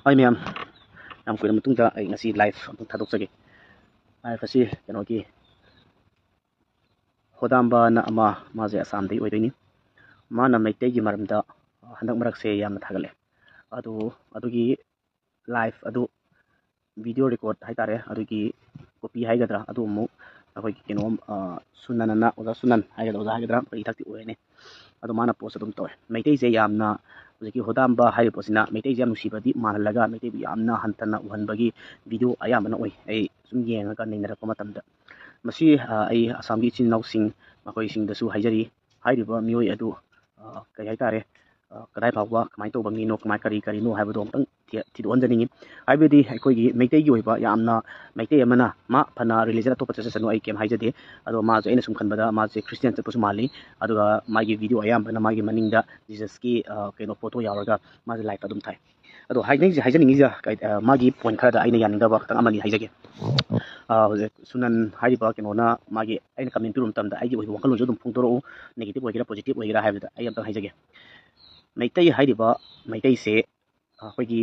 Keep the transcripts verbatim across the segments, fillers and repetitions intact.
ꯍꯥꯏ ꯃꯌꯥꯝ, ꯌꯥꯝ ꯀꯨꯏꯔ ꯃꯇꯨꯡꯗ ꯑꯩ ꯉꯁꯤ ꯂꯥꯏꯐ ꯑꯃꯨꯛ ꯊꯥꯗꯣꯛꯆꯒꯦ꯫ ꯂꯥꯏꯐ ꯑꯁꯤ ꯀꯩꯅꯣꯒꯤ ꯍꯣꯗꯥꯝꯕꯅ ꯑꯃ, ꯃꯥꯁꯦ ꯑꯁꯥꯝꯗꯒꯤ ꯑꯣꯏꯗꯣꯏꯅꯤ꯫ ꯃꯥꯅ ꯃꯩꯇꯩꯒꯤ ꯃꯔꯝꯗ ꯍꯟꯗꯛ ꯃꯔꯛꯁꯦ ꯌꯥꯝꯅ ꯊꯥꯒꯠꯂꯦ꯫ ꯑꯗꯨ, ꯑꯗꯨꯒꯤ ꯂꯥꯏꯐ ꯑꯗꯨ ꯚꯤꯗꯤꯑꯣ ꯔꯦꯀꯣꯔꯠ ꯍꯥꯏꯇꯥꯔꯦ, ꯑꯗꯨꯒꯤ ꯀꯣꯄꯤ ꯍꯥꯏꯒꯗ꯭ꯔꯥ, ꯑꯗꯨ ꯑꯃꯨꯛ ꯑꯩꯈꯣꯏꯒꯤ ꯀꯩꯅꯣ, ꯑ, ꯁꯨꯅꯟ ꯑꯅ, ꯑꯣꯖꯥ ꯁꯨꯅꯟ ꯍꯥꯏꯒꯗ꯭ꯔꯥ, ꯑꯣꯖꯥ ꯍꯥꯏꯒꯗ꯭ꯔꯥ, ꯑꯩꯈꯣꯏ ꯏꯊꯛꯇꯤ ꯑꯣꯏꯔꯅꯤ꯫ ꯑꯗꯣ ꯃꯥꯅ ꯄꯣꯁ ꯑꯗꯨꯝ ꯇꯧꯋꯦ꯫ ꯃꯩꯇꯩꯁꯦ ꯌꯥꯝꯅ, ꯍꯧꯖꯤꯛꯀꯤ ꯍꯣꯗꯥꯝꯕ ꯍꯥꯏꯔꯤꯕ ꯄꯣꯠꯁꯤꯅ ꯃꯩꯇꯩꯁꯦ ꯌꯥꯝ ꯅꯨꯡꯁꯤꯕꯗꯤ ꯃꯥꯜꯍꯜꯂꯒ ꯃꯩꯇꯩꯕꯨ ꯌꯥꯝꯅ ꯍꯟꯊꯅ ꯎꯍꯟꯕꯒꯤ ꯚꯤꯗꯤꯑꯣ ꯑꯌꯥꯝꯕꯅ ꯑꯣꯏ, ꯑꯩ ꯁꯨꯝ ꯌꯦꯡꯉꯒ ꯅꯩꯅꯔꯛꯄ ꯃꯇꯝꯗ꯫ ꯃꯁꯤ, ꯑ, ꯑꯩ ꯑꯁꯥꯝꯒꯤ ꯏꯆꯤꯟ ꯏꯅꯥꯎꯁꯤꯡ, ꯃꯈꯣꯏꯁꯤꯡꯗꯁꯨ ꯍꯥꯏꯖꯔꯤ, ꯍꯥꯏꯔꯤꯕ ꯃꯤꯑꯣꯏ ꯑꯗꯨ, ꯑ, ꯀꯩ ꯍꯥꯏꯇꯥꯔꯦ, ꯑ, ꯀꯗꯥꯏ ꯐꯥꯎꯕ ꯀꯃꯥꯏꯅ ꯇꯧꯕ ꯃꯤꯅꯣ, ꯀꯃꯥꯏ, ꯀꯔꯤ ꯀꯔꯤꯅꯣ ꯍꯥꯏꯕꯗꯣ ꯑꯃꯨꯛꯇꯪ ꯊꯤ-, ꯊꯤꯗꯣꯛꯍꯟꯖꯅꯤꯡꯉꯤ꯫ ꯍꯥꯏꯕꯗꯤ ꯑꯩꯈꯣꯏꯒꯤ ꯃꯩꯇꯩꯒꯤ ꯑꯣꯏꯕ ꯌꯥꯝꯅ, ꯃꯩꯇꯩ ꯑꯃꯅ, ꯃꯥ ꯐꯅ ꯔꯤꯂꯤꯖꯟ ꯑꯇꯣꯞꯄ ꯆꯠꯆꯁꯅꯨ, ꯑꯩ ꯀꯩꯝ ꯍꯥꯏꯖꯗꯦ꯫ ꯑꯗꯣ ꯃꯥꯁꯦ, ꯑꯩꯅ ꯁꯨꯝ ꯈꯟꯕꯗ, ꯃꯥꯁꯦ ꯈ꯭ꯔꯤꯁꯇꯤꯌꯥꯟ ꯆꯠꯄꯁꯨ ꯃꯥꯜꯂꯤ꯫ ꯑꯗꯨꯒ ꯃꯥꯒꯤ ꯚꯤꯗꯤꯑꯣ ꯑꯌꯥꯝꯕꯅ ꯃꯥꯒꯤ ꯃꯅꯤꯡꯗ ꯖꯤꯖꯁꯀꯤ, ꯑ, ꯀꯩꯅꯣ, ꯐꯣꯇꯣ ꯌꯥꯎꯔꯒ ꯃꯥꯁꯦ ꯂꯥꯏꯐ ꯑꯗꯨꯝ ꯊꯥꯏ꯫ ꯑꯗꯣ ꯍꯥꯏꯅꯤꯡ-, ꯍꯥꯏꯖꯅꯤꯡꯉꯤꯁꯦ ꯀꯩ-, ꯑ, ꯃꯥꯒꯤ ꯄꯣꯏꯟ ꯈꯔꯗ ꯑꯩꯅ ꯌꯥꯅꯤꯡꯗꯕ ꯈꯤꯇꯪ ꯑꯃꯅꯤ ꯍꯥꯏꯖꯒꯦ꯫ ꯑ, ꯍꯧꯖꯤꯛ ꯁꯨꯅꯟ ꯍꯥꯏꯔꯤꯕ ꯀꯩꯅꯣꯅ ꯃꯥꯒꯤ, ꯑꯩꯅ ꯀꯃꯦꯟ ꯄꯤꯔꯨꯕ ꯃꯇꯝꯗ ꯑꯩꯒꯤ ꯑꯣꯏꯕ ꯋꯥꯈꯜꯂꯣꯟꯁꯨ ꯑꯗꯨꯝ ꯐꯣꯡꯗꯣꯔꯛꯎ, ꯅꯦꯒꯦꯇꯤꯚ ꯑꯣꯏꯒꯦꯔꯥ ꯄꯣꯖꯤꯇꯤꯚ ꯑꯣꯏꯒꯦꯔꯥ ꯍꯥꯏꯕꯗ ꯑꯩ ꯑꯝꯇꯪ ꯍꯥꯏꯖꯒꯦ꯫ ꯃꯩꯇꯩ ꯍꯥꯏꯔꯤꯕ ꯃꯩꯇꯩꯁꯦ, ꯑ, ꯑꯩꯈꯣꯏꯒꯤ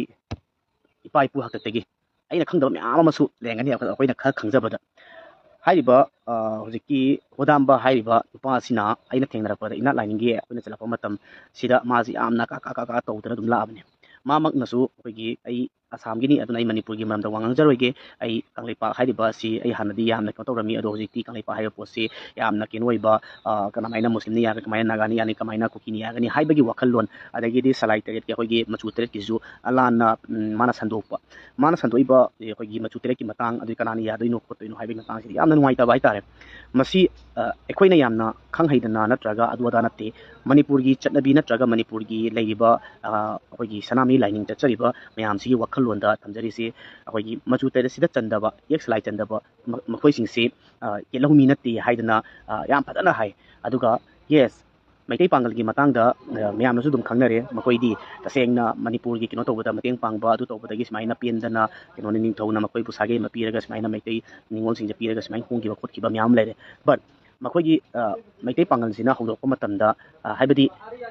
ꯏꯄꯥ ꯏꯄꯨ ꯍꯥꯛꯇꯛꯇꯒꯤ ꯑꯩꯅ ꯈꯪꯗꯕ ꯃꯌꯥꯝ ꯑꯃꯁꯨ ꯂꯩꯔꯝꯒꯅꯤ, ꯑꯩꯈꯣꯏꯅ ꯈꯔ ꯈꯪꯖꯕꯗ꯫ ꯍꯥꯏꯔꯤꯕ, ꯑ, ꯍꯧꯖꯤꯛꯀꯤ ꯍꯣꯗꯥꯝꯕ ꯍꯥꯏꯔꯤꯕ ꯅꯨꯄꯥ ꯑꯁꯤꯅ ꯑꯩꯅ ꯊꯦꯡꯅꯔꯛꯄꯗ, ꯏꯅꯥꯠ ꯂꯥꯏꯅꯤꯡꯒꯤ ꯑꯩꯈꯣꯏꯅ ꯆꯠꯂꯛꯄ ꯃꯇꯝꯁꯤꯗ ꯃꯥꯁꯤ ꯌꯥꯝꯅ ꯀꯥ ꯀꯥ ꯀꯥ ꯀꯥ ꯇꯧꯗꯅ ꯑꯗꯨꯝ ꯂꯥꯛꯑꯕꯅꯤ꯫ ꯃꯥꯃꯛꯅꯁꯨ ꯑꯩꯈꯣꯏꯒꯤ, ꯑꯩ ꯑꯁꯥꯝꯒꯤꯅꯤ, ꯑꯗꯨꯅ ꯑꯩ ꯃꯅꯤꯄꯨꯔꯒꯤ ꯃꯔꯝꯗ ꯋꯥ ꯉꯥꯡꯖꯔꯣꯏꯒꯦ꯫ ꯑꯩ ꯀꯪꯂꯩꯄꯥꯛ ꯍꯥꯏꯔꯤꯕ ꯑꯁꯤ ꯑꯩ ꯍꯥꯟꯅꯗꯤ ꯌꯥꯝꯅ ꯀꯩꯅꯣ ꯇꯧꯔꯝꯃꯤ, ꯑꯗꯣ ꯍꯧꯖꯤꯛꯇꯤ ꯀꯪꯂꯩꯄꯥꯛ ꯍꯥꯏꯔꯤꯕ ꯄꯣꯠꯁꯤ ꯌꯥꯝꯅ ꯀꯩꯅꯣ ꯑꯣꯏꯕ, ꯑ, ꯀꯃꯥꯏꯅ ꯃꯨꯁꯂꯤꯝꯅ ꯌꯥꯒꯅꯤ, ꯀꯃꯥꯏꯅ ꯅꯥꯒꯥꯅ ꯌꯥꯒꯅꯤ, ꯀꯃꯥꯏꯅ ꯀꯨꯀꯤꯅ ꯌꯥꯒꯅꯤ ꯍꯥꯏꯕꯒꯤ ꯋꯥꯈꯜꯂꯣꯟ, ꯑꯗꯒꯤꯗꯤ ꯁꯂꯥꯏ ꯇꯔꯦꯠꯀꯤ, ꯑꯩꯈꯣꯏꯒꯤ ꯃꯆꯨ ꯇꯔꯦꯠꯀꯤꯁꯨ ꯂꯥꯟꯅ, ꯎꯝ, ꯃꯥꯅ ꯁꯟꯗꯣꯛꯄ, ꯃꯥꯅ ꯁꯟꯗꯣꯛꯏꯕ ꯑꯩꯈꯣꯏꯒꯤ ꯃꯆꯨ ꯇꯔꯦꯠꯀꯤ ꯃꯇꯥꯡ, ꯑꯗꯨ ꯀꯅꯥꯅ ꯌꯥꯗꯣꯏꯅꯣ ꯈꯣꯠꯇꯣꯏꯅꯣ ꯍꯥꯏꯕꯒꯤ ꯃꯇꯥꯡꯁꯤꯗꯤ ꯌꯥꯝꯅ ꯅꯨꯡꯉꯥꯏꯇꯕ ꯍꯥꯏꯇꯥꯔꯦ꯫ ꯃꯁꯤ, ꯑ, ꯑꯩꯈꯣꯏꯅ ꯌꯥꯝꯅ ꯈꯪ ꯍꯩꯗꯅ ꯅꯠꯇ꯭ꯔꯒ ꯑꯗꯨ ꯑꯗꯥ ꯅꯠꯇꯦ꯫ ꯃꯅꯤꯄꯨꯔꯒꯤ ꯆꯠꯅꯕꯤ ꯅꯠꯇ꯭ꯔꯒ ꯃꯅꯤꯄꯨꯔꯒꯤ ꯂꯩꯔꯤꯕ, ꯑ, ꯑꯩꯈꯣꯏꯒꯤ ꯁꯅꯥꯃꯍꯤ ꯂꯥꯏꯅꯤꯡ ꯆꯠꯆꯔꯤꯕ ꯃꯌꯥꯝꯁꯤꯒꯤ ꯋꯥꯈꯜꯂꯣꯟꯗ ꯊꯝꯖꯔꯤꯁꯤ, ꯑꯩꯈꯣꯏꯒꯤ ꯃꯆꯨ ꯇꯔꯦꯠꯁꯤꯗ ꯆꯟꯗꯕ, ꯌꯦꯛ ꯁꯂꯥꯏ ꯆꯟꯗꯕ ꯃ-, ꯃꯈꯣꯏꯁꯤꯡꯁꯤ, ꯑ, ꯌꯦꯠꯂꯧꯃꯤ ꯅꯠꯇꯦ ꯍꯥꯏꯗꯅ, ꯑ, ꯌꯥꯝ ꯐꯖꯅ ꯍꯥꯏ꯫ ꯑꯗꯨꯒ ꯌꯦꯁ, ꯃꯩꯇꯩ ꯄꯥꯡꯒꯜꯒꯤ ꯃꯇꯥꯡꯗ, ꯑ, ꯃꯌꯥꯝꯅꯁꯨ ꯑꯗꯨꯝ ꯈꯪꯅꯔꯦ꯫ ꯃꯈꯣꯏꯗꯤ ꯇꯁꯦꯡꯅ ꯃꯅꯤꯄꯨꯔꯒꯤ ꯀꯩꯅꯣ ꯇꯧꯕꯗ ꯃꯇꯦꯡ ꯄꯥꯡꯕ, ꯑꯗꯨ ꯇꯧꯕꯗꯒꯤ ꯁꯨꯃꯥꯏꯅ ꯄꯦꯟꯗꯅ ꯀꯩꯅꯣꯅ, ꯅꯤꯡꯊꯧꯅ ꯃꯈꯣꯏꯕꯨ ꯁꯥꯒꯩ ꯑꯃ ꯄꯤꯔꯒ ꯁꯨꯃꯥꯏꯅ ꯃꯩꯇꯩ ꯅꯤꯉꯣꯜꯁꯤꯡꯁꯦ ꯄꯤꯔꯒ ꯁꯨꯃꯥꯏꯅ ꯍꯣꯡꯈꯤꯕ ꯈꯣꯠꯈꯤꯕ ꯃꯌꯥꯝ ꯑꯃ ꯂꯩꯔꯦ꯫ But ꯃꯈꯣꯏꯒꯤ, ꯑ, ꯃꯩꯇꯩ ꯄꯥꯡꯒꯜꯁꯤꯅ ꯍꯧꯗꯣꯔꯛꯄ ꯃꯇꯝꯗ, ꯑ, ꯍꯥꯏꯕꯗꯤ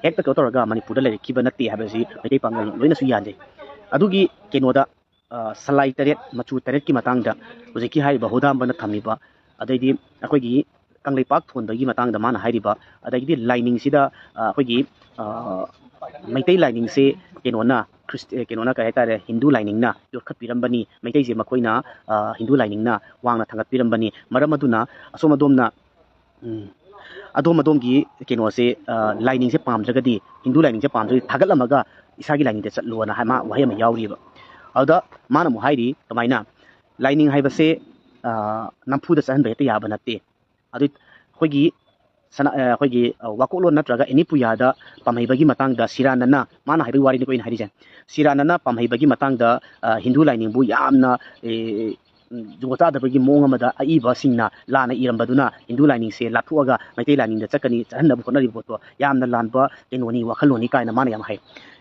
ꯍꯦꯛꯇ ꯀꯩꯅꯣ ꯇꯧꯔꯒ ꯃꯅꯤꯄꯨꯔꯗ ꯂꯩꯔꯛꯈꯤꯕ ꯅꯠꯇꯦ ꯍꯥꯏꯕꯁꯤ ꯃꯩꯇꯩ ꯄꯥꯡꯒꯜ ꯂꯣꯏꯅꯁꯨ ꯌꯥꯅꯩ꯫ ꯑꯗꯨꯒꯤ ꯀꯩꯅꯣꯗ, ꯑ, ꯁꯂꯥꯏ ꯇꯔꯦꯠ, ꯃꯆꯨ ꯇꯔꯦꯠꯀꯤ ꯃꯇꯥꯡꯗ ꯍꯧꯖꯤꯛꯀꯤ ꯍꯥꯏꯔꯤꯕ ꯍꯨꯗꯥꯝꯕꯅ ꯊꯝꯃꯤꯕ, ꯑꯗꯩꯗꯤ ꯑꯩꯈꯣꯏꯒꯤ ꯀꯪꯂꯩꯄꯥꯛ ꯊꯣꯟꯕꯒꯤ ꯃꯇꯥꯡꯗ ꯃꯥꯅ ꯍꯥꯏꯔꯤꯕ, ꯑꯗꯒꯤꯗꯤ ꯂꯥꯏꯅꯤꯡꯁꯤꯗ, ꯑ, ꯑꯩꯈꯣꯏꯒꯤ, ꯑ, ꯃꯩꯇꯩ ꯂꯥꯏꯅꯤꯡꯁꯤ ꯀꯩꯅꯣꯅ, ꯈ꯭ꯔꯤꯁ-, ꯀꯩꯅꯣꯅ, ꯀꯩ ꯍꯥꯏꯇꯥꯔꯦ, ꯍꯤꯟꯗꯨ ꯂꯥꯏꯅꯤꯡꯅ ꯌꯣꯛꯈꯠꯄꯤꯔꯝꯕꯅꯤ, ꯃꯩꯇꯩꯁꯦ ꯃꯈꯣꯏꯅ, ꯑ, ꯍꯤꯟꯗꯨ ꯂꯥꯏꯅꯤꯡꯅ ꯋꯥꯡꯅ ꯊꯥꯡꯒꯠꯄꯤꯔꯝꯕꯅꯤ꯫ ꯃꯔꯝ ꯑꯗꯨꯅ ꯑꯁꯣꯝ ꯑꯗꯣꯝꯅ, ꯎꯝ, ꯑꯗꯣꯝ ꯑꯗꯣꯝꯒꯤ ꯀꯩꯅꯣꯁꯦ, ꯑ, ꯂꯥꯏꯅꯤꯡꯁꯦ ꯄꯥꯝꯗ꯭ꯔꯒꯗꯤ, ꯍꯤꯟꯗꯨ ꯂꯥꯏꯅꯤꯡꯁꯦ ꯄꯥꯝꯗ꯭ꯔꯒꯗꯤ ꯊꯥꯒꯠꯂꯝꯃꯒ ꯏꯁꯥꯒꯤ ꯂꯥꯏꯅꯤꯡꯗ ꯆꯠꯂꯣꯅ ꯍꯥꯏ, ꯃꯥ ꯋꯥꯍꯩ ꯑꯃ ꯌꯥꯎꯔꯤꯕ꯫ ꯑꯗꯨꯗ ꯃꯥꯅ ꯑꯃꯨꯛ ꯍꯥꯏꯔꯤ ꯀꯃꯥꯏꯅ, ꯂꯥꯏꯅꯤꯡ ꯍꯥꯏꯕꯁꯦ, ꯑ, ꯅꯝꯐꯨꯗ ꯆꯠꯍꯟꯕ ꯍꯦꯛꯇ ꯌꯥꯕ ꯅꯠꯇꯦ꯫ ꯑꯗꯨ ꯑꯩꯈꯣꯏꯒꯤ ꯁꯅꯥ-, ꯑ, ꯑꯩꯈꯣꯏꯒꯤ, ꯑ, ꯋꯥꯀꯣꯛꯂꯣꯟ ꯅꯠꯇ꯭ꯔꯒ ꯑꯦꯅꯤ ꯄꯨꯌꯥꯗ ꯄꯥꯝꯍꯩꯕꯒꯤ ꯃꯇꯥꯡꯗ ꯁꯤꯔꯥꯟꯅꯅ, ꯃꯥꯅ ꯍꯥꯏꯕꯒꯤ ꯋꯥꯔꯤꯅꯤꯀꯣ ꯑꯩꯅ ꯍꯥꯏꯔꯤꯁꯦ, ꯁꯤꯔꯥꯟꯅꯅ ꯄꯥꯝꯍꯩꯕꯒꯤ ꯃꯇꯥꯡꯗ, ꯑ, ꯍꯤꯟꯗꯨ ꯂꯥꯏꯅꯤꯡꯕꯨ ꯌꯥꯝꯅ, ꯑꯦ, ꯎꯝ, ꯖꯨꯒꯣꯠ ꯆꯥꯗꯕꯒꯤ ꯃꯑꯣꯡ ꯑꯃꯗ ꯑꯏꯕꯁꯤꯡꯅ ꯂꯥꯟꯅ ꯏꯔꯝꯕꯗꯨꯅ ꯍꯤꯟꯗꯨ ꯂꯥꯏꯅꯤꯡꯁꯦ ꯂꯥꯞꯊꯣꯛꯑꯒ ꯃꯩꯇꯩ ꯂꯥꯏꯅꯤꯡꯗ ꯆꯠꯀꯅꯤ, ꯆꯠꯍꯟꯅꯕ ꯍꯣꯠꯅꯔꯤꯕ ꯄꯣꯠꯇꯣ ꯌꯥꯝꯅ ꯂꯥꯟꯕ ꯀꯩꯅꯣꯅꯤ, ꯋꯥꯈꯜꯂꯣꯟꯅꯤ ꯀꯥꯏꯅ ꯃꯥꯅ ꯌꯥꯝ ꯍꯥꯏ꯫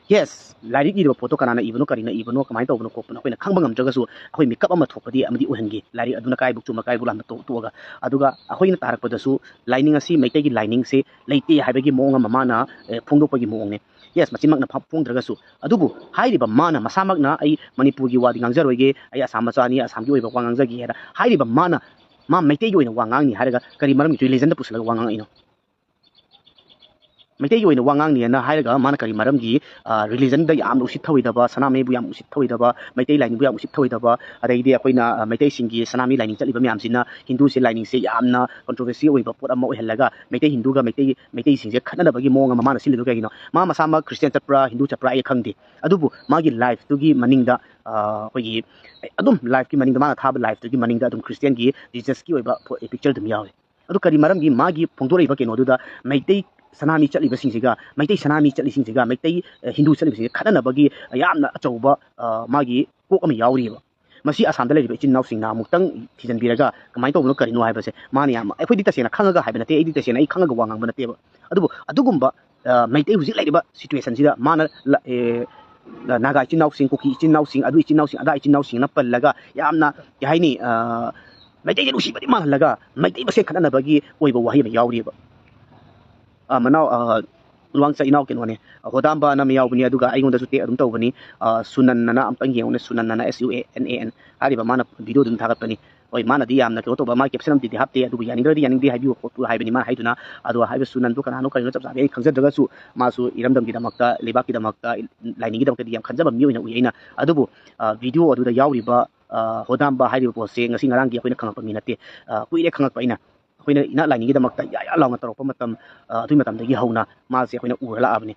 ꯌꯦꯁ, ꯂꯥꯏꯔꯤꯛ ꯏꯔꯤꯕ ꯄꯣꯠꯇꯣ ꯀꯅꯥꯅ ꯏꯕꯅꯣ, ꯀꯔꯤꯅ ꯏꯕꯅꯣ, ꯀꯃꯥꯏꯅ ꯇꯧꯕꯅꯣ ꯈꯣꯠꯄꯅꯣ ꯑꯩꯈꯣꯏꯅ ꯈꯪꯕ ꯉꯝꯗ꯭ꯔꯒꯁꯨ ꯑꯩꯈꯣꯏ ꯃꯤꯀꯞ ꯑꯃ ꯊꯣꯛꯄꯗꯤ ꯑꯃꯗꯤ ꯑꯣꯏꯍꯟꯒꯦ꯫ ꯂꯥꯏꯔꯤꯛ ꯑꯗꯨꯅ ꯀꯥꯏꯕꯨꯛ ꯆꯨꯝꯕ ꯀꯥꯏꯕꯨꯛ ꯂꯥꯟꯕ ꯇꯣꯛ-, ꯇꯣꯛꯑꯒ꯫ ꯑꯗꯨꯒ ꯑꯩꯈꯣꯏꯅ ꯇꯥꯔꯛꯄꯗꯁꯨ ꯂꯥꯏꯅꯤꯡ ꯑꯁꯤ ꯃꯩꯇꯩꯒꯤ ꯂꯥꯏꯅꯤꯡꯁꯦ ꯂꯩꯇꯦ ꯍꯥꯏꯕꯒꯤ ꯃꯑꯣꯡ ꯑꯃ ꯃꯥꯅ, ꯑꯦ, ꯐꯣꯡꯗꯣꯛꯄꯒꯤ ꯃꯑꯣꯡꯅꯦ꯫ ꯌꯦꯁ, ꯃꯆꯤꯟꯃꯛꯅ ꯐ-, ꯐꯣꯡꯗ꯭ꯔꯒꯁꯨ꯫ ꯑꯗꯨꯕꯨ ꯍꯥꯏꯔꯤꯕ ꯃꯥꯅ ꯃꯁꯥꯃꯛꯅ "ꯑꯩ ꯃꯅꯤꯄꯨꯔꯒꯤ ꯋꯥꯗꯤ ꯉꯥꯡꯖꯔꯣꯏꯒꯦ, ꯑꯩ ꯑꯁꯥꯝ ꯃꯆꯥꯅꯤ, ꯑꯁꯥꯝꯒꯤ ꯑꯣꯏꯕ ꯋꯥ ꯉꯥꯡꯖꯒꯦ" ꯍꯥꯏꯅ ꯍꯥꯏꯔꯤꯕ ꯃꯥꯅ, ꯃꯥ ꯃꯩꯇꯩꯒꯤ ꯑꯣꯏꯅ ꯋꯥ ꯉꯥꯡꯅꯤ ꯍꯥꯏꯔꯒ ꯀꯔꯤ ꯃꯔꯝꯒꯤ ꯔꯤꯂꯤꯖꯟꯗ ꯄꯨꯁꯤꯜꯂꯒ ꯋꯥ ꯉꯥꯡꯉꯛꯏꯅꯣ? ꯃꯩꯇꯩꯒꯤ ꯑꯣꯏꯅ ꯋꯥ ꯉꯥꯡꯅꯤꯅ ꯍꯥꯏꯔꯒ ꯃꯥꯅ ꯀꯔꯤ ꯃꯔꯝꯒꯤ, ꯑ, ꯔꯤꯂꯤꯖꯟꯗ ꯌꯥꯝꯅ ꯎꯁꯤꯠ ꯊꯧꯑꯣꯏꯗꯕ, ꯁꯅꯥꯃꯍꯤꯕꯨ ꯌꯥꯝ ꯎꯁꯤꯠ ꯊꯧꯑꯣꯏꯗꯕ, ꯃꯩꯇꯩ ꯂꯥꯏꯅꯤꯡꯕꯨ ꯌꯥꯝ ꯎꯁꯤꯠ ꯊꯧꯑꯣꯏꯗꯕ, ꯑꯗꯩꯗꯤ ꯑꯩꯈꯣꯏꯅ, ꯑ, ꯃꯩꯇꯩꯁꯤꯡꯒꯤ ꯁꯅꯥꯃꯍꯤ ꯂꯥꯏꯅꯤꯡ ꯆꯠꯂꯤꯕ ꯃꯌꯥꯝꯁꯤꯅ ꯍꯤꯟꯗꯨꯁꯦ ꯂꯥꯏꯅꯤꯡꯁꯦ ꯌꯥꯝꯅ ꯀꯣꯟꯇ꯭ꯔꯣꯚꯔꯁꯤ ꯑꯣꯏꯕ ꯄꯣꯠ ꯑꯃ ꯑꯣꯏꯍꯜꯂꯒ ꯃꯩꯇꯩ ꯍꯤꯟꯗꯨꯒ ꯃꯩꯇꯩ, ꯃꯩꯇꯩꯁꯤꯡꯁꯦ ꯈꯠꯅꯅꯕꯒꯤ ꯃꯑꯣꯡ ꯑꯃ ꯃꯥꯅ ꯁꯤꯜꯂꯤꯗꯣ ꯀꯩꯒꯤꯅꯣ? ꯃꯥ ꯃꯁꯥꯃꯛ ꯈ꯭ꯔꯤꯁꯇꯤꯌꯥꯟ ꯆꯠꯄ꯭ꯔꯥ, ꯍꯤꯟꯗꯨ ꯆꯠꯄ꯭ꯔꯥ ꯑꯩ ꯈꯪꯗꯦ, ꯑꯗꯨꯕꯨ ꯃꯥꯒꯤ ꯂꯥꯏꯐꯇꯨꯒꯤ ꯃꯅꯤꯡꯗ, ꯑ, ꯑꯩꯈꯣꯏꯒꯤ ꯑꯗꯨꯝ ꯂꯥꯏꯐꯀꯤ ꯃꯅꯤꯡꯗ, ꯃꯥꯅ ꯊꯥꯕ ꯂꯥꯏꯐꯇꯨꯒꯤ ꯃꯅꯤꯡꯗ ꯑꯗꯨꯝ ꯈ꯭ꯔꯤꯁꯇꯤꯌꯥꯟꯒꯤ ꯖꯤꯖꯁꯀꯤ ꯑꯣꯏꯕ ꯄꯤꯛꯆꯔ ꯑꯗꯨꯝ ꯌꯥꯎꯋꯦ꯫ ꯑꯗꯨ ꯀꯔꯤ ꯃꯔꯝꯒꯤ ꯃꯥꯒꯤ ꯐꯣꯡꯗꯣꯔꯛꯏꯕ ꯀꯩꯅꯣꯗꯨꯗ ꯃꯩꯇꯩ ꯁꯅꯥꯃꯤ ꯆꯠꯂꯤꯕꯁꯤꯡꯁꯤꯒ, ꯃꯩꯇꯩ ꯁꯅꯥꯃꯤ ꯆꯠꯂꯤꯁꯤꯡꯁꯤꯒ, ꯃꯩꯇꯩ, ꯑ, ꯍꯤꯟꯗꯨ ꯆꯠꯂꯤꯕꯁꯤꯡꯁꯤꯒ ꯈꯠꯅꯅꯕꯒꯤ ꯌꯥꯝꯅ ꯑꯆꯧꯕ, ꯑ, ꯃꯥꯒꯤ ꯀꯣꯛ ꯑꯃ ꯌꯥꯎꯔꯤꯑꯕ? ꯃꯁꯤ ꯑꯁꯥꯝꯗ ꯂꯩꯔꯤꯕ ꯏꯆꯤꯟ ꯏꯅꯥꯎꯁꯤꯡꯅ ꯑꯃꯨꯛꯇꯪ ꯊꯤꯖꯤꯟꯕꯤꯔꯒ ꯀꯃꯥꯏꯅ ꯇꯧꯕꯅꯣ, ꯀꯔꯤꯅꯣ ꯍꯥꯏꯕꯁꯦ ꯃꯥꯅ ꯌꯥꯝ, ꯑꯩꯈꯣꯏꯗꯤ ꯇꯁꯦꯡꯅ ꯈꯪꯉꯒ ꯍꯥꯏꯕ ꯅꯠꯇꯦ, ꯑꯩꯗꯤ ꯇꯁꯦꯡꯅ ꯑꯩ ꯈꯪꯉꯒ ꯋꯥ ꯉꯥꯡꯕ ꯅꯠꯇꯦꯕ꯫ ꯑꯗꯨꯕꯨ ꯑꯗꯨꯒꯨꯝꯕ, ꯑ, ꯃꯩꯇꯩ ꯍꯧꯖꯤꯛ ꯂꯩꯔꯤꯕ ꯁꯤꯆꯨꯋꯦꯁꯟꯁꯤꯗ ꯃꯥꯅ ꯂ-, ꯑꯦ, ꯅꯥꯒꯥ ꯏꯆꯤꯟ ꯏꯅꯥꯎꯁꯤꯡ, ꯀꯨꯀꯤ ꯏꯆꯤꯟ ꯏꯅꯥꯎꯁꯤꯡ, ꯑꯗꯨ ꯏꯆꯤꯟ ꯏꯅꯥꯎꯁꯤꯡ, ꯑꯗꯥ ꯏꯆꯤꯟ ꯏꯅꯥꯎꯁꯤꯡꯅ ꯄꯜꯂꯒ ꯌꯥꯝꯅ, ꯀꯩ ꯍꯥꯏꯅꯤ, ꯑ, ꯃꯩꯇꯩꯁꯦ ꯅꯨꯡꯁꯤꯕꯗꯤ ꯃꯥꯜꯍꯜꯂꯒ ꯃꯩꯇꯩ ꯃꯁꯦꯟ ꯈꯠꯅꯅꯕꯒꯤ ꯑꯣꯏꯕ ꯋꯥꯍꯩ ꯑꯃ ꯌꯥꯎꯔꯤꯑꯕ꯫ ꯑ, ꯃꯅꯥꯎ, ꯑ, ꯂꯨꯋꯥꯡꯆꯥ ꯏꯅꯥꯎ ꯀꯩꯅꯣꯅꯦ, ꯍꯣꯗꯥꯝꯕ ꯑꯅ ꯑꯃ ꯌꯥꯎꯕꯅꯤ, ꯑꯗꯨꯒ ꯑꯩꯉꯣꯟꯗꯁꯨ ꯇꯦꯛ ꯑꯗꯨꯝ ꯇꯧꯕꯅꯤ꯫ ꯑ, ꯁꯨꯅꯟ ꯑꯅ ꯑꯝꯇꯪ ꯌꯦꯡꯉꯨꯅꯦ, ꯁꯨꯅꯟ ꯑꯅ, S U A N A N, ꯍꯥꯏꯔꯤꯕ ꯃꯥꯅ ꯚꯤꯗꯤꯑꯣꯗꯨ ꯑꯗꯨꯝ ꯊꯥꯒꯠꯄꯅꯤ꯫ ꯍꯣꯏ, ꯃꯥꯅꯗꯤ ꯌꯥꯝꯅ ꯀꯩꯅꯣ ꯇꯧꯕ, ꯃꯥ ꯀꯦꯞꯁꯟ ꯑꯃꯗꯤ ꯍꯥꯞꯇꯦ, ꯑꯗꯨꯕꯨ ꯌꯥꯅꯤꯡꯗ꯭ꯔꯗꯤ ꯌꯥꯅꯤꯡꯗꯦ ꯍꯥꯏꯕꯤꯌꯨ ꯈꯣꯠꯄꯤꯌꯨ ꯍꯥꯏꯕꯅꯤ ꯃꯥꯅ ꯍꯥꯏꯗꯨꯅ꯫ ꯑꯗꯣ ꯍꯥꯏꯔꯤꯕ ꯁꯨꯅꯟꯗꯨ ꯀꯅꯥꯅꯣ ꯀꯔꯤꯅꯣ ꯆꯞ ꯆꯥꯕꯤ ꯑꯩ ꯈꯪꯖꯗ꯭ꯔꯒꯁꯨ, ꯃꯥꯁꯨ ꯏꯔꯝꯗꯝꯒꯤꯗꯃꯛꯇ, ꯂꯩꯕꯥꯛꯀꯤꯗꯃꯛꯇ, ꯂꯥꯏꯅꯤꯡꯒꯤꯗꯃꯛꯇꯗꯤ ꯌꯥꯝ ꯈꯟꯖꯕ ꯃꯤꯑꯣꯏ ꯑꯣꯏꯅ ꯎꯏ ꯑꯩꯅ꯫ ꯑꯗꯨꯕꯨ, ꯑ, ꯚꯤꯗꯤꯑꯣ ꯑꯗꯨꯗ ꯌꯥꯎꯔꯤꯕ, ꯑ, ꯍꯣꯗꯥꯝꯕ ꯍꯥꯏꯔꯤꯕ ꯄꯣꯠꯁꯦ ꯉꯁꯤ ꯉꯔꯥꯡꯒꯤ ꯑꯩꯈꯣꯏꯅ ꯈꯪꯉꯛꯄ ꯃꯤ ꯅꯠꯇꯦ꯫ ꯑ, ꯀꯨꯏꯔꯦ ꯈꯪꯉꯛꯄ ꯑꯩꯅ꯫ ꯑꯩꯈꯣꯏꯅ ꯏꯅꯥꯠ ꯂꯥꯏꯅꯤꯡꯒꯤꯗꯃꯛꯇ ꯌꯥ ꯌꯥ ꯂꯥꯎꯅ ꯇꯧꯔꯛꯄ ꯃꯇꯝ, ꯑ, ꯑꯗꯨꯒꯤ ꯃꯇꯝꯗꯒꯤ ꯍꯧꯅ ꯃꯥꯁꯦ ꯑꯩꯈꯣꯏꯅ ꯎꯔ ꯂꯥꯛꯑꯕꯅꯤ꯫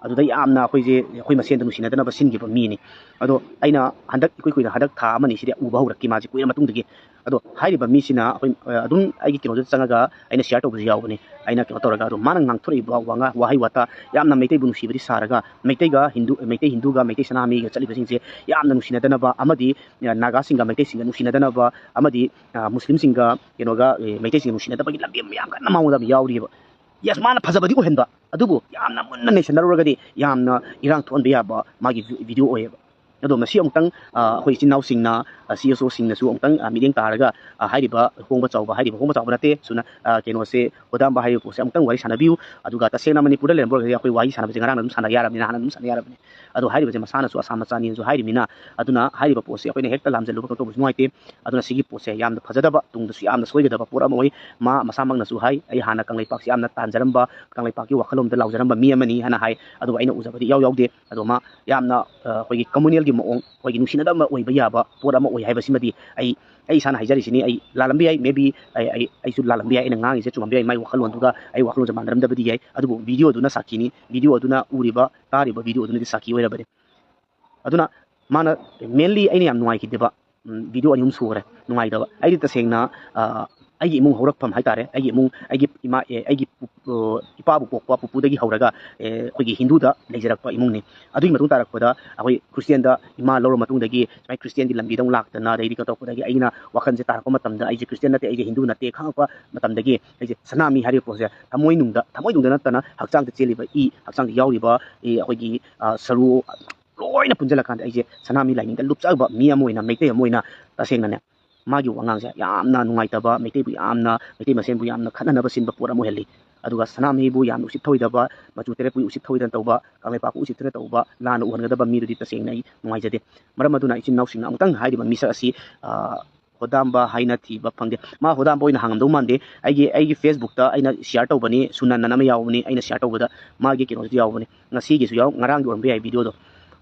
ꯑꯗꯨꯗ ꯌꯥꯝꯅ ꯑꯩꯈꯣꯏꯁꯦ, ꯑꯩꯈꯣꯏ ꯃꯁꯦꯟꯗ ꯅꯨꯡꯁꯤꯅꯗꯅꯕ ꯁꯤꯟꯈꯤꯕ ꯃꯤꯅꯤ꯫ ꯑꯗꯣ ꯑꯩꯅ ꯍꯟꯗꯛ, ꯏꯀꯨꯏ ꯀꯨꯏꯅ, ꯍꯟꯗꯛ ꯊꯥ ꯑꯃꯅꯤ ꯁꯤꯗꯤ ꯎꯕ ꯍꯧꯔꯛꯈꯤ ꯃꯥꯁꯦ, ꯀꯨꯏꯔ ꯃꯇꯨꯡꯗꯒꯤ꯫ ꯑꯗꯣ ꯍꯥꯏꯔꯤꯕ ꯃꯤꯁꯤꯅ ꯑꯩꯈꯣꯏ, ꯑ, ꯑꯗꯨꯝ ꯑꯩꯒꯤ ꯀꯩꯅꯣꯗ ꯆꯪꯉꯒ ꯑꯩꯅ ꯁꯤꯌꯥꯔ ꯇꯧꯕꯁꯨ ꯌꯥꯎꯕꯅꯤ꯫ ꯑꯩꯅ ꯀꯩꯅꯣ ꯇꯧꯔꯒ, ꯑꯗꯣ ꯃꯥꯅ ꯉꯥꯡꯊꯣꯔꯛꯏꯕ ꯋꯥꯉꯥ-, ꯋꯥꯍꯩ ꯋꯥꯇꯥ ꯌꯥꯝꯅ ꯃꯩꯇꯩꯕꯨ ꯅꯨꯡꯁꯤꯕꯗꯤ ꯁꯥꯔꯒ, ꯃꯩꯇꯩꯒ ꯍꯤꯟꯗꯨ, ꯃꯩꯇꯩ ꯍꯤꯟꯗꯨꯒ ꯃꯩꯇꯩ ꯁꯅꯥꯃꯍꯤꯒ ꯆꯠꯂꯤꯕꯁꯤꯡꯁꯦ ꯌꯥꯝꯅ ꯅꯨꯡꯁꯤꯅꯗꯅꯕ ꯑꯃꯗꯤ, ꯑ, ꯅꯥꯒꯥꯁꯤꯡꯒ ꯃꯩꯇꯩꯁꯤꯡꯒ ꯅꯨꯡꯁꯤꯅꯗꯅꯕ ꯑꯃꯗꯤ, ꯑ, ꯃꯨꯁꯂꯤꯝꯁꯤꯡꯒ ꯀꯩꯅꯣꯒ, ꯑꯦ, ꯃꯩꯇꯩꯁꯤꯡꯒ ꯅꯨꯡꯁꯤꯅꯗꯕꯒꯤ ꯂꯝꯕꯤ ꯑꯃ ꯌꯥꯝ ꯀꯟꯅ ꯃꯉꯣꯟꯗ ꯑꯃ ꯌꯥꯎꯔꯤꯑꯕ꯫ ꯌꯦꯁ, ꯃꯥꯅ ꯐꯖꯕꯗꯤ ꯑꯣꯏꯍꯟꯕ, ꯑꯗꯨꯕꯨ ꯌꯥꯝꯅ ꯃꯨꯟꯅ ꯅꯩꯁꯟꯅꯔꯨꯔꯒꯗꯤ ꯌꯥꯝꯅ ꯏꯔꯥꯡ ꯊꯣꯛꯍꯟꯕ ꯌꯥꯕ ꯃꯥꯒꯤ ꯚꯤ-, ꯚꯤꯗꯤꯑꯣ ꯑꯣꯏꯌꯦꯕ꯫ ꯑꯗꯣ ꯃꯁꯤ ꯑꯃꯨꯛꯇꯪ, ꯑ, ꯑꯩꯈꯣꯏ ꯏꯆꯤꯟ ꯏꯅꯥꯎꯁꯤꯡꯅ, ꯑ, C S Oꯁꯤꯡꯅꯁꯨ ꯑꯃꯨꯛꯇꯪ, ꯑ, ꯃꯤꯠꯌꯦꯡ ꯇꯥꯔꯒ, ꯑ, ꯍꯥꯏꯔꯤꯕ ꯍꯣꯡꯕ ꯆꯥꯎꯕ, ꯍꯥꯏꯔꯤꯕ ꯍꯣꯡꯕ ꯆꯥꯎꯕ ꯅꯠꯇꯦ, ꯁꯨꯅ, ꯑ, ꯀꯩꯅꯣꯁꯦ, ꯍꯣꯗꯥꯝꯕ ꯍꯥꯏꯔꯤꯕ ꯄꯣꯠꯁꯦ ꯑꯃꯨꯛꯇꯪ ꯋꯥꯔꯤ ꯁꯥꯟꯅꯕꯤꯌꯨ꯫ ꯑꯗꯨꯒ ꯇꯁꯦꯡꯅ ꯃꯅꯤꯄꯨꯔꯗ ꯂꯩꯔꯝꯕ ꯑꯣꯏꯔꯒꯗꯤ ꯑꯩꯈꯣꯏ ꯋꯥꯔꯤ ꯁꯥꯟꯅꯕꯁꯦ ꯉꯔꯥꯡꯅ ꯑꯗꯨꯝ ꯁꯥꯟꯅ ꯌꯥꯔꯕꯅꯤ, ꯅꯍꯥꯟꯅ ꯑꯗꯨꯝ ꯁꯥꯟꯅ ꯌꯥꯔꯕꯅꯤ꯫ ꯑꯗꯣ ꯍꯥꯏꯔꯤꯕꯁꯦ ꯃꯁꯥꯅꯁꯨ ꯑꯁꯥ ꯃꯆꯥꯅꯤꯅꯁꯨ ꯍꯥꯏꯔꯤꯃꯤꯅ, ꯑꯗꯨꯅ ꯍꯥꯏꯔꯤꯕ ꯄꯣꯠꯁꯦ ꯑꯩꯈꯣꯏꯅ ꯍꯦꯛꯇ ꯂꯥꯝꯖꯜꯂꯨꯕ ꯀꯩꯅꯣ ꯇꯧꯕꯁꯨ ꯅꯨꯡꯉꯥꯏꯇꯦ꯫ ꯑꯗꯨꯅ ꯁꯤꯒꯤ ꯄꯣꯠꯁꯦ ꯌꯥꯝꯅ ꯐꯖꯗꯕ, ꯇꯨꯡꯗꯁꯨ ꯌꯥꯝꯅ ꯁꯣꯏꯒꯗꯕ ꯄꯣꯠ ꯑꯃ ꯑꯣꯏ꯫ ꯃꯥ ꯃꯁꯥꯃꯛꯅꯁꯨ ꯍꯥꯏ, "ꯑꯩ ꯍꯥꯟꯅ ꯀꯪꯂꯩꯄꯥꯛꯁꯤ ꯌꯥꯝꯅ ꯇꯥꯟꯖꯔꯝꯕ, ꯀꯪꯂꯩꯄꯥꯛꯀꯤ ꯋꯥꯈꯜꯂꯣꯟꯗ ꯂꯥꯎꯖꯔꯝꯕ ꯃꯤ ꯑꯃꯅꯤ" ꯍꯥꯏꯅ ꯍꯥꯏ꯫ ꯑꯗꯨꯕꯨ ꯑꯩꯅ ꯎꯖꯕꯗꯤ ꯏꯌꯥꯎ ꯌꯥꯎꯗꯦ꯫ ꯑꯗꯣ ꯃꯥ ꯌꯥꯝꯅ, ꯑ, ꯑꯩꯈꯣꯏꯒꯤ communalꯒꯤ ꯃꯑꯣꯡ, ꯑꯩꯈꯣꯏꯒꯤ ꯅꯨꯡꯁꯤꯅꯗꯕ ꯑꯣꯏꯕ ꯌꯥꯕ ꯄꯣꯠ ꯑꯃ ꯑꯣꯏ ꯍꯥꯏꯕꯁꯤꯃꯗꯤ ꯑꯩ, ꯑꯩ ꯏꯁꯥꯅ ꯍꯥꯏꯖꯔꯤꯁꯤꯅꯤ꯫ ꯑꯩ ꯂꯥꯜꯂꯝꯕ ꯌꯥꯏ, maybe ꯑꯩ, ꯑꯩ, ꯑꯩꯁꯨ ꯂꯥꯜꯂꯝꯕ ꯌꯥꯏ, ꯑꯩꯅ ꯉꯥꯡꯉꯤꯁꯦ ꯆꯨꯝꯃꯝꯕ ꯌꯥꯏ, ꯃꯥꯏ ꯋꯥꯈꯜꯂꯣꯟꯗꯨꯒ ꯑꯩ ꯋꯥꯈꯜꯂꯣꯟꯁꯦ ꯃꯥꯟꯅꯔꯝꯗꯕꯗꯤ ꯌꯥꯏ꯫ ꯑꯗꯨꯕꯨ ꯚꯤꯗꯤꯑꯣꯗꯨꯅ ꯁꯥꯈꯤꯅꯤ, ꯚꯤꯗꯤꯑꯣꯗꯨꯅ ꯎꯔꯤꯕ, ꯇꯥꯔꯤꯕ ꯚꯤꯗꯤꯑꯣꯗꯨꯅꯗꯤ ꯁꯥꯈꯤ ꯑꯣꯏꯔꯕꯅꯤ꯫ ꯑꯗꯨꯅ ꯃꯥꯅ, mainly ꯑꯩꯅ ꯌꯥꯝ ꯅꯨꯡꯉꯥꯏꯈꯤꯗꯕ, ꯎꯝ, ꯚꯤꯗꯤꯑꯣ ꯑꯅꯤ ꯑꯍꯨꯝ ꯁꯨꯈ꯭ꯔꯦ ꯅꯨꯡꯉꯥꯏꯇꯕ꯫ ꯑꯩꯗꯤ ꯇꯁꯦꯡꯅ, ꯑ, ꯑꯩꯒꯤ ꯏꯃꯨꯡ ꯍꯧꯔꯛꯐꯝ ꯍꯥꯏꯇꯥꯔꯦ, ꯑꯩꯒꯤ ꯏꯃꯨꯡ, ꯑꯩꯒꯤ ꯏꯃꯥ, ꯑꯦ, ꯑꯩꯒꯤ ꯄꯨ-, ꯑ, ꯏꯄꯥꯕꯨ ꯄꯣꯛꯄ ꯄꯨꯄꯨꯗꯒꯤ ꯍꯧꯔꯒ, ꯑꯦ, ꯑꯩꯈꯣꯏꯒꯤ ꯍꯤꯟꯗꯨꯗ ꯂꯩꯖꯔꯛꯄ ꯏꯃꯨꯡꯅꯤ꯫ ꯑꯗꯨꯒꯤ ꯃꯇꯨꯡ ꯇꯥꯔꯛꯄꯗ ꯑꯩꯈꯣꯏ ꯈ꯭ꯔꯤꯁꯇꯤꯌꯥꯟꯗ ꯏꯃꯥ ꯂꯧꯔ ꯃꯇꯨꯡꯗꯒꯤ ꯁꯨꯃꯥꯏꯅ ꯈ꯭ꯔꯤꯁꯇꯤꯌꯥꯟꯒꯤ ꯂꯝꯕꯤꯗ ꯑꯃꯨꯛ ꯂꯥꯛꯇꯅ, ꯑꯗꯩꯗꯤ ꯀꯩꯅꯣ ꯇꯧꯔꯛꯄꯗꯒꯤ ꯑꯩꯅ ꯋꯥꯈꯜꯁꯦ ꯇꯥꯔꯛꯄ ꯃꯇꯝꯗ ꯑꯩꯁꯦ ꯈ꯭ꯔꯤꯁꯇꯤꯌꯥꯟ ꯅꯠꯇꯦ, ꯑꯩꯁꯦ ꯍꯤꯟꯗꯨ ꯅꯠꯇꯦ ꯈꯪꯉꯛꯄ ꯃꯇꯝꯗꯒꯤ ꯑꯩꯁꯦ ꯁꯅꯥꯃꯤ ꯍꯥꯏꯔꯤꯕ ꯄꯣꯠꯁꯦ ꯊꯃꯣꯏꯅꯨꯡꯗ, ꯊꯃꯣꯏꯅꯨꯡꯗ ꯅꯠꯇꯅ ꯍꯛꯆꯥꯡꯗ ꯆꯦꯜꯂꯤꯕ ꯏ, ꯍꯛꯆꯥꯡꯗ ꯌꯥꯎꯔꯤꯕ ꯏ, ꯑꯩꯈꯣꯏꯒꯤ, ꯑ, ꯁꯔꯨ ꯂꯣꯏꯅ ꯄꯨꯟꯁꯤꯜꯂꯀꯥꯟꯗ ꯑꯩꯁꯦ ꯁꯅꯥꯃꯍꯤ ꯂꯥꯏꯅꯤꯡꯗ ꯂꯨꯞꯆꯕ ꯃꯤ ꯑꯃ ꯑꯣꯏꯅ, ꯃꯩꯇꯩ ꯑꯃ ꯑꯣꯏꯅ ꯇꯁꯦꯡꯅꯅꯦ, ꯃꯥꯒꯤ ꯋꯥꯉꯥꯡꯁꯦ ꯌꯥꯝꯅ ꯅꯨꯡꯉꯥꯏꯇꯕ, ꯃꯩꯇꯩꯕꯨ ꯌꯥꯝꯅ, ꯃꯩꯇꯩ ꯃꯁꯦꯟꯕꯨ ꯌꯥꯝꯅ ꯈꯠꯅꯅꯕ ꯁꯤꯟꯕ ꯄꯣꯠ ꯑꯃ ꯑꯣꯏꯍꯜꯂꯤ꯫ ꯑꯗꯨꯒ ꯁꯅꯥꯃꯍꯤꯕꯨ ꯌꯥꯝꯅ ꯎꯁꯤꯠ ꯊꯧꯑꯣꯏꯗꯕ, ꯃꯆꯨ ꯇꯔꯦꯠꯄꯨ ꯎꯁꯤꯠ ꯊꯧꯑꯣꯏꯗꯅ ꯇꯧꯕ, ꯀꯪꯂꯩꯄꯥꯛꯄꯨ ꯎꯁꯤꯠ ꯊꯧꯑꯣꯏꯗꯅ ꯇꯧꯕ, ꯂꯥꯟꯅ ꯎꯍꯟꯒꯗꯕ ꯃꯤꯗꯨꯗꯤ ꯇꯁꯦꯡꯅ ꯑꯩ ꯅꯨꯡꯉꯥꯏꯖꯗꯦ꯫ ꯃꯔꯝ ꯑꯗꯨꯅ ꯏꯆꯤꯟ ꯏꯅꯥꯎꯁꯤꯡꯅ ꯑꯃꯨꯛꯇꯪ ꯍꯥꯏꯔꯤꯕ ꯃꯤꯁꯛ ꯑꯁꯤ, ꯑ, ꯍꯣꯗꯥꯝꯕ ꯍꯥꯏꯅ ꯊꯤꯕ ꯐꯪꯗꯦ꯫ ꯃꯥ ꯍꯣꯗꯥꯝꯕ ꯑꯣꯏꯅ ꯍꯥꯡꯉꯝꯗꯧ ꯃꯥꯟꯗꯦ꯫ ꯑꯩꯒꯤ, ꯑꯩꯒꯤ Facebookꯇ ꯑꯩꯅ share ꯇꯧꯕꯅꯤ, ꯁꯨꯅꯟ ꯑꯅ ꯑꯃ ꯌꯥꯎꯕꯅꯤ, ꯑꯩꯅ share ꯇꯧꯕꯗ ꯃꯥꯒꯤ ꯀꯩꯅꯣꯁꯨ ꯌꯥꯎꯕꯅꯤ, ꯉꯁꯤꯒꯤꯁꯨ ꯌꯥꯎ-, ꯉꯔꯥꯡꯒꯤ ꯑꯣꯏꯔꯝꯕ ꯌꯥꯏ videoꯗꯣ꯫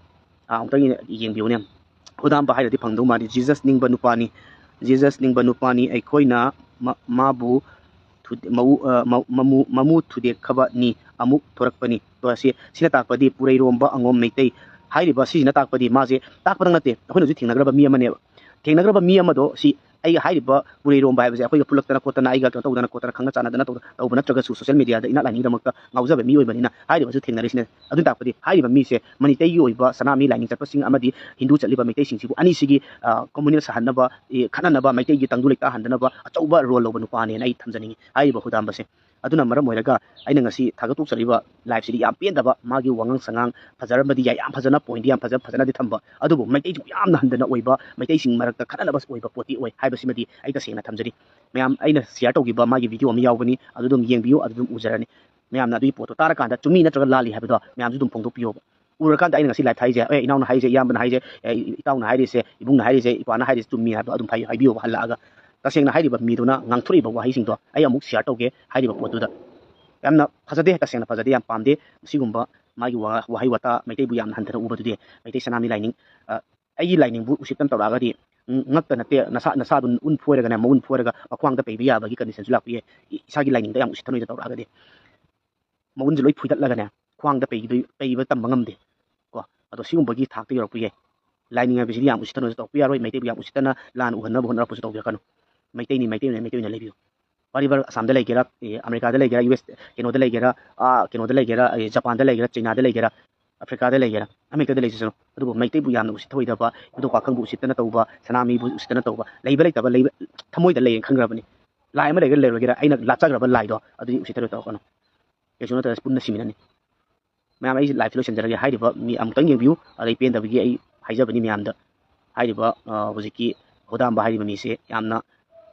ꯑꯥ, ꯑꯃꯨꯛꯇꯪ ꯌꯦꯡꯕꯤꯌꯨꯅꯦ꯫ ꯍꯣꯗꯥꯝꯕ ꯍꯥꯏꯔꯗꯤ ꯐꯪꯗꯧ ꯃꯥꯜꯂꯤ꯫ Jesus ꯅꯤꯡꯕ ꯅꯨꯄꯥꯅꯤ, Jesus ꯅꯤꯡꯕ ꯅꯨꯄꯥꯅꯤ, ꯑꯩꯈꯣꯏꯅ ꯃ-, ꯃꯥꯕꯨ ꯊꯨꯗꯦ-, ꯃꯎ-, ꯑ, ꯃ-, ꯃꯃꯨ-, ꯃꯃꯨ ꯊꯨꯗꯦꯛꯈꯕꯅꯤ, ꯑꯃꯨꯛ ꯊꯣꯔꯛꯄꯅꯤ꯫ ꯇꯣ ꯑꯁꯤ, ꯁꯤꯅ ꯇꯥꯛꯄꯗꯤ ꯄꯨꯔꯩꯔꯣꯝꯕ ꯑꯉꯣꯝ ꯃꯩꯇꯩ ꯍꯥꯏꯔꯤꯕ ꯁꯤꯁꯤꯅ ꯇꯥꯛꯄꯗꯤ ꯃꯥꯁꯦ ꯇꯥꯛꯄꯗꯪ ꯅꯠꯇꯦ, ꯑꯩꯈꯣꯏꯅ ꯍꯧꯖꯤꯛ ꯊꯦꯡꯅꯈ꯭ꯔꯕ ꯃꯤ ꯑꯃꯅꯦꯕ꯫ ꯊꯦꯡꯅꯈ꯭ꯔꯕ ꯃꯤ ꯑꯃꯗꯣ ꯁꯤ ꯑꯩ ꯍꯥꯏꯔꯤꯕ ꯄꯨꯔꯩꯔꯣꯝꯕ ꯍꯥꯏꯕꯁꯦ ꯑꯩꯈꯣꯏꯒ ꯄꯨꯜꯂꯛꯇꯅ ꯈꯣꯠꯇꯅ ꯑꯩꯒ ꯀꯩꯅꯣ ꯇꯧꯗꯅ ꯈꯣꯠꯇꯅ ꯈꯪꯅ ꯆꯥꯟꯅꯗꯅ ꯇꯧꯗ-, ꯇꯧꯕ ꯅꯠꯇ꯭ꯔꯒꯁꯨ social mediaꯗ ꯏꯅꯥꯠ ꯂꯥꯏꯅꯤꯡꯒꯤꯗꯃꯛꯇ ꯉꯥꯎꯖꯕ ꯃꯤ ꯑꯣꯏꯕꯅꯤꯅ ꯍꯥꯏꯔꯤꯕꯁꯨ ꯊꯦꯡꯅꯔꯤꯁꯤꯅꯦ꯫ ꯑꯗꯨꯅ ꯇꯥꯛꯄꯗꯤ ꯍꯥꯏꯔꯤꯕ ꯃꯤꯁꯦ ꯃꯩꯇꯩꯒꯤ ꯑꯣꯏꯕ ꯁꯅꯥꯃꯍꯤ ꯂꯥꯏꯅꯤꯡ ꯆꯠꯄꯁꯤꯡ ꯑꯃꯗꯤ ꯍꯤꯟꯗꯨ ꯆꯠꯂꯤꯕ ꯃꯩꯇꯩꯁꯤꯡꯁꯤꯕꯨ ꯑꯅꯤꯁꯤꯒꯤ, ꯑ, communal ꯁꯥꯍꯟꯅꯕ, ꯑꯦ, ꯈꯠꯅꯅꯕ, ꯃꯩꯇꯩꯒꯤ ꯇꯪꯗꯨ ꯂꯩꯇꯥꯍꯟꯗꯅꯕ ꯑꯆꯧꯕ role ꯂꯧꯕ ꯅꯨꯄꯥꯅꯦꯅ ꯑꯩ ꯊꯝꯖꯅꯤꯡꯉꯤ ꯍꯥꯏꯔꯤꯕ ꯍꯨꯗꯥꯝꯕꯁꯦ꯫ ꯑꯗꯨꯅ ꯃꯔꯝ ꯑꯣꯏꯔꯒ ꯑꯩꯅ ꯉꯁꯤ ꯊꯥꯒꯠꯇꯣꯛꯆꯔꯤꯕ liveꯁꯤꯗꯤ ꯌꯥꯝ ꯄꯦꯟꯗꯕ, ꯃꯥꯒꯤ ꯋꯥꯉꯥꯡ ꯁꯉꯥꯡ ꯐꯖꯔꯝꯕꯗꯤ ꯌꯥꯏ, ꯌꯥꯝ ꯐꯖꯅ pointꯗꯤ ꯌꯥꯝ ꯐꯖ, ꯐꯖꯅꯗꯤ ꯊꯝꯕ, ꯑꯗꯨꯕꯨ ꯃꯩꯇꯩꯁꯨ ꯌꯥꯝꯅ ꯍꯟꯗꯅ ꯑꯣꯏꯕ, ꯃꯩꯇꯩꯁꯤꯡ ꯃꯔꯛꯇ ꯈꯠꯅꯅꯕ ꯑꯣꯏꯕ ꯄꯣꯠꯇꯤ ꯑꯣꯏ ꯍꯥꯏꯕꯁꯤꯃꯗꯤ ꯑꯩ ꯇꯁꯦꯡꯅ ꯊꯝꯖꯔꯤ꯫ ꯃꯌꯥꯝ, ꯑꯩꯅ share ꯇꯧꯈꯤꯕ ꯃꯥꯒꯤ video ꯑꯃ ꯌꯥꯎꯕꯅꯤ, ꯑꯗꯨ ꯑꯗꯨꯝ ꯌꯦꯡꯕꯤꯌꯨ, ꯑꯗꯨ ꯑꯗꯨꯝ ꯎꯖꯔꯅꯤ꯫ ꯃꯌꯥꯝꯅ ꯑꯗꯨꯒꯤ ꯄꯣꯠꯇꯣ ꯇꯥꯔꯀꯥꯟꯗ ꯆꯨꯝꯃꯤ ꯅꯠꯇ꯭ꯔꯒ ꯂꯥꯜꯂꯤ ꯍꯥꯏꯕꯗꯣ ꯃꯌꯥꯝꯁꯨ ꯑꯗꯨꯝ ꯐꯣꯡꯗꯣꯛꯄꯤꯌꯣꯕ꯫ ꯎꯔꯀꯥꯟꯗ ꯑꯩꯅ ꯉꯁꯤ live ꯊꯥꯏꯁꯦ, "ꯑꯦ, ꯏꯅꯥꯎꯅ ꯍꯥꯏꯁꯦ, ꯏꯌꯥꯝꯕꯅ ꯍꯥꯏꯁꯦ, ꯑꯦ, ꯏꯇꯥꯎꯅ ꯍꯥꯏꯔꯤꯁꯦ, ꯏꯕꯨꯡꯅ ꯍꯥꯏꯔꯤꯁꯦ, ꯏꯄ꯭ꯋꯥꯅ ꯍꯥꯏꯔꯤꯁꯦ ꯆꯨꯝꯃꯤ" ꯍꯥꯏꯕꯗꯣ ꯑꯗꯨꯝ ꯍꯥꯏ-, ꯍꯥꯏꯕꯤꯌꯣꯕ ꯍꯜꯂꯛꯑꯒ꯫ ꯇꯁꯦꯡꯅ ꯍꯥꯏꯔꯤꯕ ꯃꯤꯗꯨꯅ ꯉꯥꯡꯊꯣꯔꯛꯏꯕ ꯋꯥꯍꯩꯁꯤꯡꯗꯣ ꯑꯩ ꯑꯃꯨꯛ share ꯇꯧꯒꯦ ꯍꯥꯏꯔꯤꯕ ꯄꯣꯠꯇꯨꯗ꯫ ꯌꯥꯝꯅ ꯐꯖꯗꯦ, ꯇꯁꯦꯡꯅ ꯐꯖꯗꯦ, ꯌꯥꯝ ꯄꯥꯝꯗꯦ꯫ ꯃꯁꯤꯒꯨꯝꯕ ꯃꯥꯒꯤ ꯋꯥ-, ꯋꯥꯍꯩ ꯋꯥꯇꯥ ꯃꯩꯇꯩꯕꯨ ꯌꯥꯝꯅ ꯍꯟꯊꯅ ꯎꯕꯗꯨꯗꯤ꯫ ꯃꯩꯇꯩ ꯁꯅꯥꯃꯍꯤ ꯂꯥꯏꯅꯤꯡ, ꯑ, ꯑꯩꯒꯤ ꯂꯥꯏꯅꯤꯡꯕꯨ ꯎꯁꯤꯠꯇꯅ ꯇꯧꯔꯛꯑꯒꯗꯤ, ꯎꯝ, ꯉꯛꯇ ꯅꯠꯇꯦ, ꯅꯁꯥ, ꯅꯁꯥꯗꯨ ꯎꯟ ꯐꯣꯏꯔꯒꯅꯦ, ꯃꯎꯟ ꯐꯣꯏꯔꯒ ꯃꯈ꯭ꯋꯥꯡꯗ ꯄꯩꯕ ꯌꯥꯕꯒꯤ conditionꯁꯨ ꯂꯥꯛꯄ ꯌꯥꯏ꯫ ꯏ-, ꯏꯁꯥꯒꯤ ꯂꯥꯏꯅꯤꯡꯗ ꯌꯥꯝ ꯎꯁꯤꯠꯇꯅ ꯇꯧꯔꯛꯑꯒꯗꯤ꯫ ꯃꯎꯟꯁꯦ ꯂꯣꯏ ꯐꯣꯏꯗꯠꯂꯒꯅꯦ, ꯈ꯭ꯋꯥꯡꯗ ꯄꯩꯈꯤꯗꯣꯏ-, ꯄꯩꯕ ꯇꯝꯕ ꯉꯝꯗꯦ꯫ ꯀꯣ, ꯑꯗꯣ ꯁꯤꯒꯨꯝꯕꯒꯤ ꯊꯥꯛꯇ ꯌꯧꯔꯛꯄ ꯌꯥꯏ꯫ ꯂꯥꯏꯅꯤꯡ ꯍꯥꯏꯕꯁꯤꯗꯤ ꯌꯥꯝ ꯎꯁꯤꯠꯇꯅꯁꯨ ꯇꯧꯕ ꯌꯥꯔꯣꯏ, ꯃꯩꯇꯩꯕꯨ ꯌꯥꯝ ꯎꯁꯤꯠꯇꯅ ꯂꯥꯟ ꯎꯍꯟꯅꯕ ꯍꯣꯠꯅꯔꯛꯄꯁꯨ ꯇꯧꯕꯤꯔꯛꯀꯅꯨ꯫ ꯃꯩꯇꯩꯅꯤ, ꯃꯩꯇꯩ ꯑꯣꯏꯅ, ꯃꯩꯇꯩ ꯑꯣꯏꯅ ꯂꯩꯕꯤꯌꯨ꯫ Whatever, ꯑꯁꯥꯝꯗ ꯂꯩꯒꯦꯔꯥ, ꯑꯦ, ꯑꯃꯦꯔꯤꯀꯥꯗ ꯂꯩꯒꯦꯔꯥ, ꯌꯨ ꯑꯦꯁ, ꯀꯩꯅꯣꯗ ꯂꯩꯒꯦꯔꯥ, ꯑꯥ, ꯀꯩꯅꯣꯗ ꯂꯩꯒꯦꯔꯥ, ꯑꯦ, ꯖꯄꯥꯟꯗ ꯂꯩꯒꯦꯔꯥ, ꯆꯩꯅꯥꯗ ꯂꯩꯒꯦꯔꯥ, ꯑꯐ꯭ꯔꯤꯀꯥꯗ ꯂꯩꯒꯦꯔꯥ, ꯑꯃꯍꯦꯛꯇꯗ ꯂꯩꯖꯁꯅꯨ꯫ ꯑꯗꯨꯕꯨ ꯃꯩꯇꯩꯕꯨ ꯌꯥꯝꯅ ꯎꯁꯤꯠ ꯊꯧꯑꯣꯏꯗꯕ, ꯏꯕꯨꯙꯧ ꯄꯥꯈꯪꯕꯨ ꯎꯁꯤꯠꯇꯅ ꯇꯧꯕ, ꯁꯅꯥꯃꯍꯤꯕꯨ ꯎꯁꯤꯠꯇꯅ ꯇꯧꯕ, ꯂꯩꯕ ꯂꯩꯇꯕ, ꯂꯩꯕ, ꯊꯃꯣꯏꯗ ꯂꯩꯌꯦꯅ ꯈꯪꯈ꯭ꯔꯕꯅꯤ꯫ ꯂꯥꯏ ꯑꯃ ꯂꯩꯒꯦꯔꯥ ꯂꯩꯔꯣꯏꯒꯦꯔꯥ, ꯑꯩꯅ ꯂꯥꯠꯆꯈ꯭ꯔꯕ ꯂꯥꯏꯗꯣ ꯑꯗꯨꯗꯤ ꯎꯁꯤꯠꯇꯅ ꯇꯧꯔꯛꯀꯅꯨ꯫ ꯀꯩꯁꯨ ꯅꯠꯇ꯭ꯔꯒ ꯄꯨꯟꯅ ꯁꯤꯃꯤꯟꯅꯅꯤ꯫ ꯃꯌꯥꯝ, ꯑꯩ liveꯁꯦ ꯂꯣꯏꯁꯤꯟꯖꯔꯒꯦ꯫ ꯍꯥꯏꯔꯤꯕ ꯃꯤ ꯑꯃꯨꯛꯇꯪ ꯌꯦꯡꯕꯤꯌꯨ, ꯑꯗꯩ ꯄꯦꯟꯗꯕꯒꯤ ꯑꯩ ꯍꯥꯏꯖꯕꯅꯤ ꯃꯌꯥꯝꯗ꯫ ꯍꯥꯏꯔꯤꯕ, ꯑ, ꯍꯧꯖꯤꯛꯀꯤ ꯍꯣꯗꯥꯝꯕ ꯍꯥꯏꯔꯤꯕ ꯃꯤꯁꯦ ꯌꯥꯝꯅ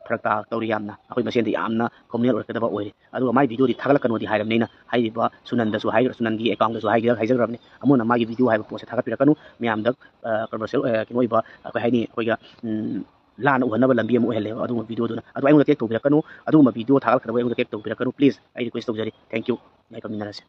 ꯐꯔꯛ ꯇꯥ ꯇꯧꯔꯤ ꯌꯥꯝꯅ꯫ ꯑꯩꯈꯣꯏ ꯃꯁꯦꯟꯗ ꯌꯥꯝꯅ communal ꯑꯣꯏꯔꯛꯀꯗꯕ ꯑꯣꯏꯔꯦ꯫ ꯑꯗꯨꯒ ꯃꯥꯏ video ꯗꯤ ꯊꯥꯒꯠꯂꯛꯀꯅꯣꯗꯤ ꯍꯥꯏꯔꯕꯅꯤꯅ, ꯍꯥꯏꯔꯤꯕ ꯁꯨꯅꯟꯗꯁꯨ ꯍꯥꯏꯈ꯭ꯔ-, ꯁꯨꯅꯟꯒꯤ account ꯇꯁꯨ ꯍꯥꯏꯈ꯭ꯔ-, ꯍꯥꯏꯖꯈ꯭ꯔꯕꯅꯤ꯫ ꯑꯃꯨꯟꯅ ꯃꯥꯒꯤ video ꯍꯥꯏꯕ ꯄꯣꯠꯁꯦ ꯊꯥꯒꯠꯄꯤꯔꯛꯀꯅꯨ꯫ ꯃꯌꯥꯝꯗ, ꯑ, controversial, ꯑ, ꯀꯩꯅꯣ ꯑꯣꯏꯕ, ꯑꯩꯈꯣꯏ ꯍꯥꯏꯅꯤ, ꯑꯩꯈꯣꯏꯒ, ꯎꯝ, ꯂꯥꯟꯅ ꯎꯍꯟꯅꯕ ꯂꯝꯕꯤ ꯑꯃ ꯑꯣꯏꯍꯜꯂꯦꯕ ꯑꯗꯨꯒꯨꯝꯕ video ꯗꯨꯅ꯫ ꯑꯗꯨ ꯑꯩꯉꯣꯟꯗ tag ꯇꯧꯕꯤꯔꯛꯀꯅꯨ, ꯑꯗꯨꯒꯨꯝꯕ video ꯊꯥꯒꯠꯂꯛꯀꯗꯕ ꯑꯩꯉꯣꯟꯗ tag ꯇꯧꯕꯤꯔꯛꯀꯅꯨ please, ꯑꯩ request ꯇꯧꯖꯔꯤ꯫ Thank you꯫ ꯌꯥꯏꯐꯃꯤꯟꯅꯔꯁꯦ꯫